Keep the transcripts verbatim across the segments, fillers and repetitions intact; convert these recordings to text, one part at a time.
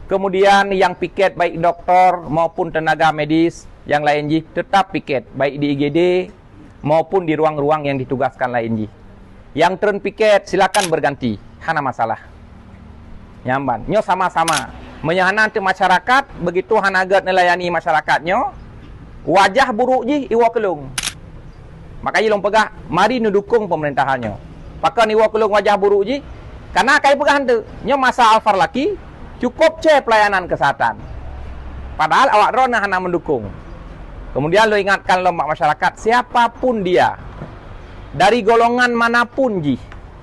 Kemudian yang piket baik doktor maupun tenaga medis yang lain jih tetap piket baik di I G D maupun di ruang-ruang yang ditugaskan lain jih. Yang treun piket silakan berganti, hana masalah. Nyan ban. Nyoe sama-sama. Meunyoe hana teuh masyarakat, begitu hana gét neulayani masyarakat nyoe, wajah buruk jih iwoe keu lôn. Maka jih lôn peugah, mari neudukong pemerintahan nyoe. Pakon iwoe keu lôn wajah buruk jih? Karena kai peugah hante, nyoe masa Al-Farlaki, cukup cé pelayanan kesehatan. Padahal awak droeneuh hana mendukung. Kemudian lôn ingatkan lom bak masyarakat, siapapun dia, dari golongan manapun jih,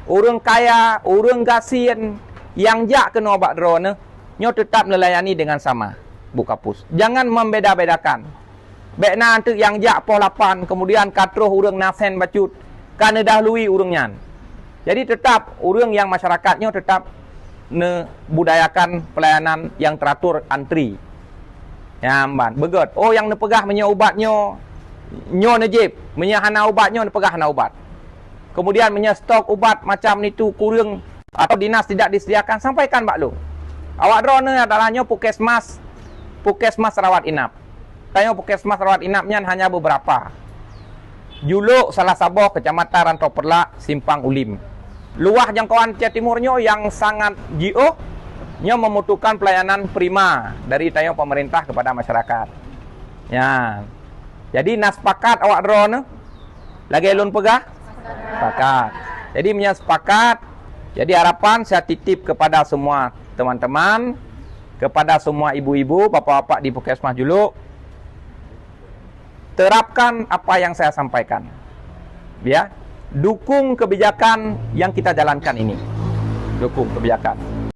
ureuëng kaya, ureuëng gasien, nyang jak keunoe bak droeneuh, nyoe tetap neulayani dengan sama, Bu Kapus. Jangan membeda-bedakan. Bék na anteuk nyang jak poh lapan, kemudian ka troh ureuëng na sén bacut, ka neudahului ureuëng nyan. Jadi tetap ureuëng nyang masyarakat nyoe tetap neubudayakan pelayanan nyang teratur antri. Nyan ban, beugét. Oh, nyang neupeugah meunyoe ubat nyoe, nyoe neujép. Meunyoe hana ubat nyoe, neupeugah hana ubat. Kemudian meunyoe stok ubat macam nitu kureueng atau dinas tidak disediakan, sampaikan bak lôn. Awak droeneuh adalah nyoe puskesmas, puskesmas rawat inap. Tanyoe puskesmas rawat inap nyan hanya beberapa. Julok salah saboh kecamatan Rantau Perlak, Simpang Ulim. Luwah jangkauan Aceh Timur nyoe nyang sangat jiôh, nyoe membutuhkan pelayanan prima dari tanyoe pemerintah kepada masyarakat. Nyan. Jadi na sepakat awak droeneuh lagée lôn peugah? Sepakat. Jadi meunyoe sepakat, jadi harapan saya titip kepada semua teman-teman, kepada semua ibu-ibu, bapak-bapak di puskesmas Julok, terapkan apa yang saya sampaikan. Ya, dukung kebijakan yang kita jalankan ini. Dukung kebijakan.